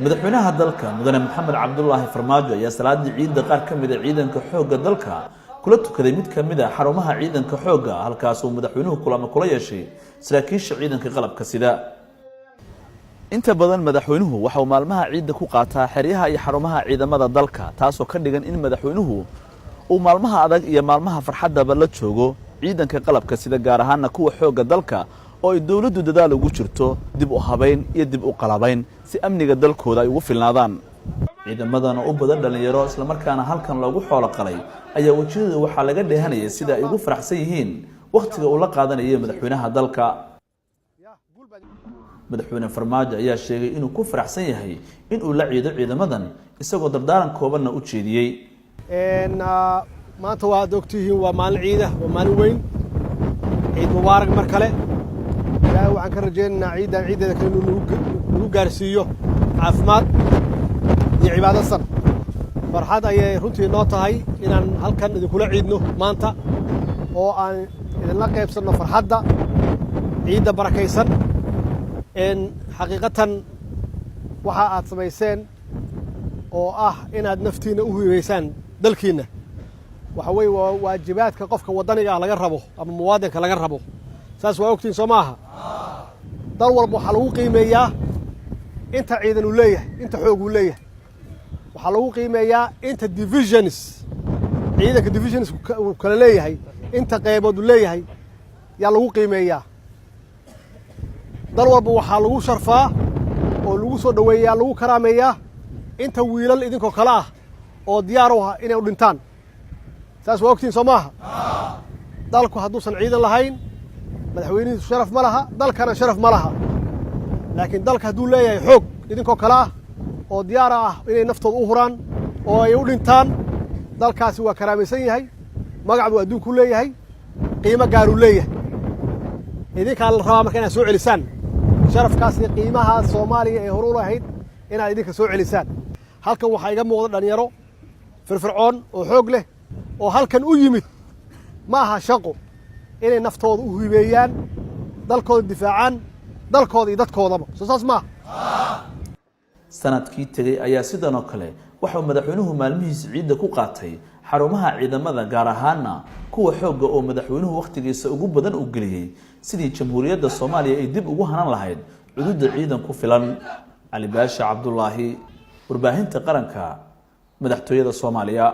Madaxweynaha dalka, Mudane Maxamed Cabdulaahi Farmaajo, ayaa salaadii ciidda qaar ka mid a ciidanka xoogga dalka kula tukaday mid ka mid a xarumaha ciidanka xoogga, halkaas uu madaxweynuhu kulamo kula yeeshay saraakiisha ciidanka qalabka sida. Inta badan madaxweynuhu waxa uu maalmaha ciidda ku qaataa xeryaha iyo xarumaha ciidamada dalka, taasoo ka dhigan in madaxweynuhu uu maalmaha adag iyo maalmaha farxaddaba la joogo ciidanka qalabka sida, gaar ahaana kuwa xoogga dalka, oo ay dowladdu dadaal ugu jirto dib u habayn iyo dib u qalabayn si amniga dalkooda ay ugu filnaadaan. Ciidamadan oo u badan dhallinyaro, islamarkaana halkan loogu xoolo qalay, ayaa wejiyadooda waxaa laga dheehanayay sida ay ugu faraxsan yihiin wakhtiga uu la qaadanayay madaxweynaha dalka. Madaxweyne Farmaajo ayaa sheegay inuu ku faraxsan yahay inuu la ciido ciidamadan, isagoo dardaaran koobanna u jeediyey. Maanta waad ogtihiin, waa maalin ciida, waa maalin weyn. Ciid mubaarak mar kale. Ilaahay waxaan ka rajaynaynaa ciiddan ciiddeeda kale inuu nagu gaarsiiyo caafimaad iyo cibaado san. Farxad ayay runtii noo tahay inaan halkan idinkula ciidno maanta oo aan idinla qaybsanno farxadda ciidda barakaysan. Xaqiiqatan waxa aad samayseen oo ah inaad naftiinna u hibaysaan dalkiinna, waxa weeye waa waajibaadka qofka waddaniga ah laga rabo ama muwaadinka laga rabo. Saas waa ogtihiin, soo maaha? Dal walba waxaa lagu qiimeeyaa inta ciidan uu leeyahay, inta xoog uu leeyahay. Waxaa lagu qiimeeyaa inta divisions, ciidanka divisions uu kala leeyahay, inta qeybood uu leeyahay yaa lagu qiimeeyaa. Dal walba waxaa lagu sharfaa oo lagu soo dhoweeyaa, lagu karaameeyaa inta wiilal idinkoo kale ah oo diyaar u ah inay u dhintaan. Saas waa ogtihiin, soo maaha? Dalku hadduusan ciidan lahayn, madaxweynihiisu sharaf ma laha, dalkana sharaf ma laha. Laakiin dalka hadduu leeyahay xoog idinkoo kale ah oo diyaara ah inay naftooda u huraan oo ay u dhintaan, dalkaasi waa karaamaysan yahay, magac buu adduunku leeyahay, qiimo gaaruu leeyahay. Idinkaa la rabaa marka inaad soo celisaan sharafkaas iyo qiimaha Soomaaliya ee hore u lahayd, inaad idinka soo celisaan. Halkan waxaa iga muuqda dhalinyaro firfircoon oo xoog leh oo halkan u yimid ma aha shaqo, inay naftooda u hibeeyaan, dalkooda difaacaan, dalkooda iyo dadkoodaba. Soo saas maaha? Sanadkii tegey ayaa sidan oo kale waxauu madaxweynuhu maalmihiisa ciidda ku qaatay xarumaha ciidamada, gaar ahaana kuwa xoogga, oo madaxweynuhu wakhtigiisa ugu badan uu geliyey sidii Jamhuuriyadda Soomaaliya ay dib ugu hanan lahayd cududda ciidan ku filan. Cali Baasha Cabdulaahi, Warbaahinta Qaranka, Madaxtooyada Soomaaliya.